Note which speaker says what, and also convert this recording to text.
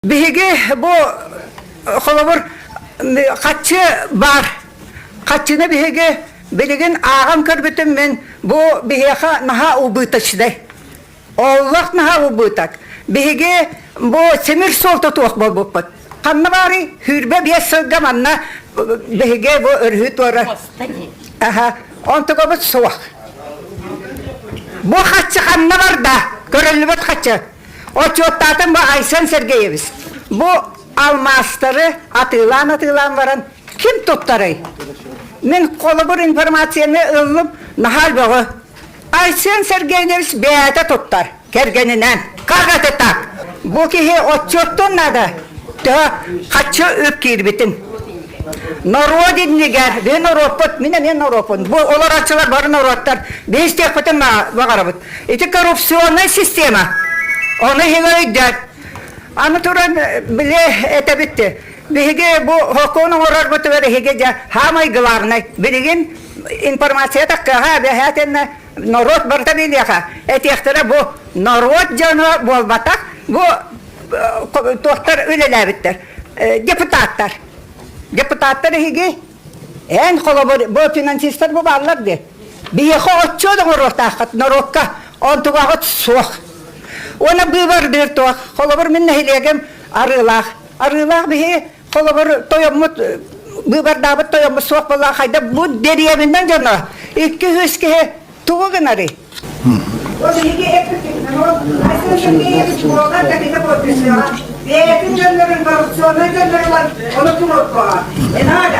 Speaker 1: Биһиги бу холобур хаччы баар. Хаччыны биһиги билигин ааҕан көрбүтүм мин бу биһиэхэ наһаа убыточнай. Олох наһаа убыток. Биһиги бу тимир суол тутуох буолбуппут. Ханна баарый? 25 сылга манна биһиги бу өрүһү туора. Аха, онтугабыт суох. Бу хаччы ханна барда? Көрүллүбүт хаччы. Отчуоттаатым бу Айсен Сергеевич. Бу алмаастары атыылаан-атыылаан баран ким туттарый? Мин холобур информацияны ыллым, наһаа бөҕө. Айсен Сергеевич бэйэтэ туттар, кэргэнинэн. Как это так? Бу киһи отчуоттуон наада. Төһө хаччы үп киирбитин. Норуот иннигэр, биһи норуоппут, мин эмиэ норуоппун. Бу олороччулар бары норуоттар. Биһи истиэхпитин баҕарабыт. Ити коррупционнай система. Ону иһин өйдөт. Аны туран били этэбит биһиги бу сокуон оҥорорбутугар эһиги дьэ саамай главный билигин информация таккаҕа эбэһээтиннэ норуот барыта билиэхэ этиэхтэрэ бу норуот дьоно буолбатах бу туохтар үлэлээбиттэр депутаттар депутаттар эһиги Эн холобур, бу финансистар бу бааллар дии. Биһиэхэ отчуот оҥоруохтааххыт норуокка, онтугаҕыт суох. Уонна быыбардыыр туох. Холобур, мин нэһилиэгим Арыылаах. Арыылаах биһи холобур тойоммут быыбардаабыт тойоммут суох буолла хайда бу дэриэбинэн дьоно 200 киһи тугу гынарый? Ол биһиги эппитин, ол Айсен Сергеевич буолар да кини подписыаҕа. Бэйэтин дьоннорун коррупционнай дьоннорун ону туруорбаҕа. Не надо.